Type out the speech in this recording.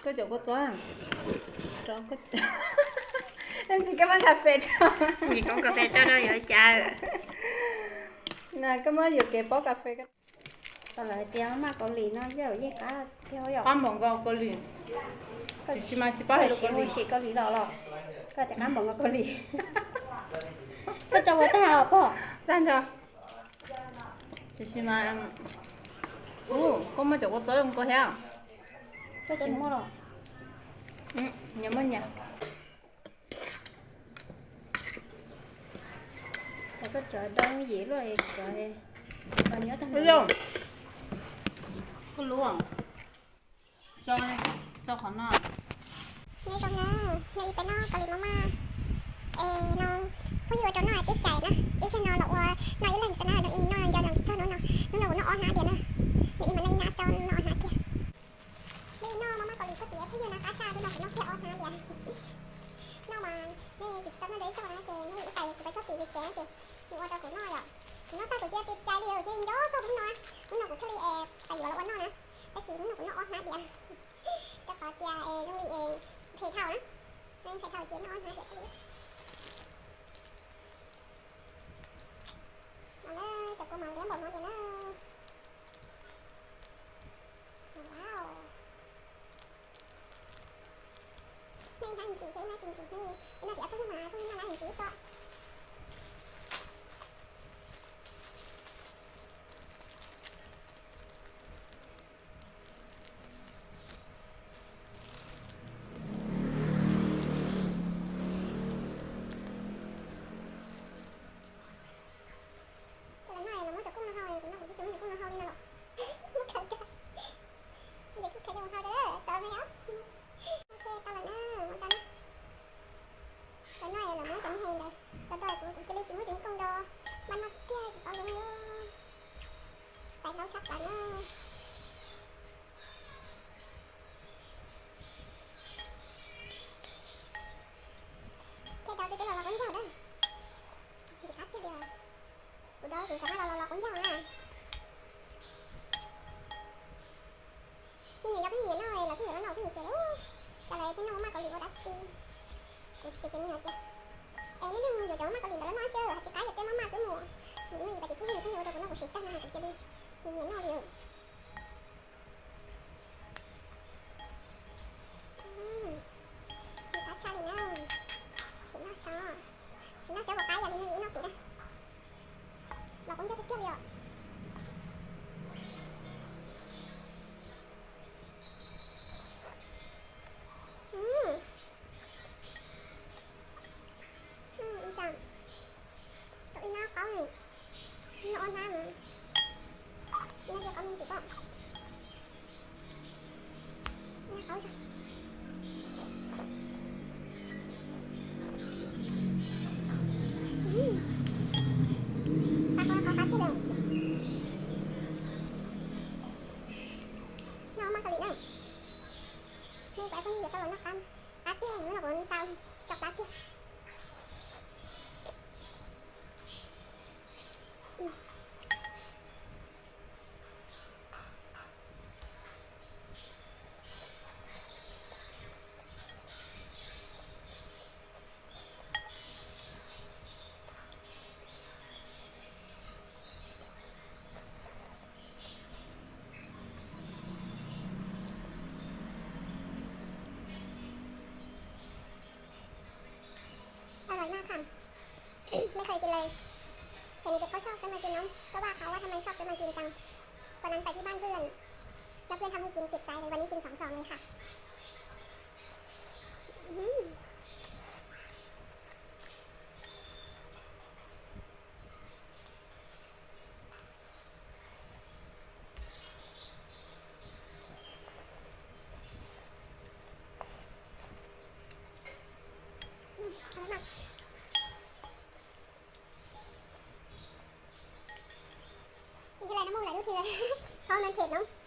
Koj cov kua txob, tsis koj muab cà phê rau, koj muab yuam kev pov cà phê. Tau lawv tias maj Kaus Lim no yeej qab thiab yom. Qab npaum nkaus Kaus Lim. Tiam sis mas tsis paub hais lus Kaus Lim. Sim Kaus Lim los los, koj tias qab npaum nkaus Kaus Lim. Koj tso ua tag os pog. Tag nrho. Tiam sis mas, koj muaj cov kua txob zoo kua thiab. Koj tsis muaj los? Nyias muaj nyias. Koj cov doo yim luaj, cov nyob tag nrho. Koj lub, tso, tso qhov no. Nyob zoo na, nyob ib peb noj Kaus Lim maj maj es no, phooj ywg ua rau noj tib cais na, ib zaug no los ua noj ib leeg xwb na, noj ib noj nco ntsoov txog hnub no, hnub no kuv noj ob hnab diam na, noj ib mas noj ib hnab xwb, noj ob hnab kiag. Nej noj maj maj Kaus Lim txog tias phooj ywg na qab tshaj, hnub no kuv noj kiag ob hnab diam. Noj mas nej kuv tsis tau noj ntau ib zaug na ces nej ib pais kuv pais txog tim pem tsev na ces nws ua rau kuv noj yom. Kuv noj tag kuv cia li cais li, cia li nco txog hnub no, hnub no kuv thiaj li es pais yuav los ua noj na, tab sis hnub no kuv noj ob hnab diam. Rau qhov tias es zoo li es phem dhau na, phem dhau ces noj ob hnab diam thiaj li. Mas na, cov kua mas liab npaum no tiag na. Wow. Nej hnab ntsis thiab ib hnab tsis ntsis, nej ib hnab tias phooj ywg mas phooj ywg noj hnab ntsis tso. Coj los noj los muab cov kooj no hau, kuv noj kuv twb tsis muab cov kooj no hau li no los. Muab khaws rau. Ces kuj khaws coj mus hau rau tau me os. Ok, tau lawm na, ua tau na. Los noj los muab cov me heev ntawd rau tau, kuv cia li tsis muab cov kooj rau, maj maj tiag tsis paub li. Pais hlaub sab plaws na. Thiaj tau twb twb los los kub ncaug na. Ntxim qab tiag li. Kuv dau kuv cov no los los los kub ncaug na. Phooj ywg yog phooj ywg nyiam noj los phooj ywg los noj phooj ywg ces, cov lawv pheej noj maj Kaus Lim ua dab tsi. Kuv ces ces me nyuam tias, es nej yeej yuav cov maj Kaus Lim ntawd los noj tsis hais tsis qab yog peb maj maj xwb mus. Nws muaj ib pas tim phooj ywg, phooj ywg ua rau kuv noj kuv siv tag no kuv cia li nyiam noj li. Nws qab tshaj li na. Sim noj sov, sim noj sov puas qab yog li no ib noj tim na. Los kub ncaug tiag tiag li os. Ib tsam tau ib hnab qaub, ib hnab ua hnab, ib hnab tias qaub me ntsis koj. Hnab qaub zog. Qab qab qab qab tiag li. Noj maj Kaus Lim na. Nej kuv phooj ywg yuav tau los noj qab, qab tiag, hnub no kuv xav tso plab tiag.อร่อยมากค่ะ ไม่เคยกินเลย เห็นในเน็ตเขาชอบซื้อมากินเนาะ ก็ว่าเขาว่าทำไมชอบซื้อมากินจัง วันนั้นไปที่บ้านเพื่อน แล้วเพื่อนทำให้กินติดใจเลย วันนี้กินสองซองเลยค่ะ อืม Cái này nó mông lại đút thì không nên thịt nó.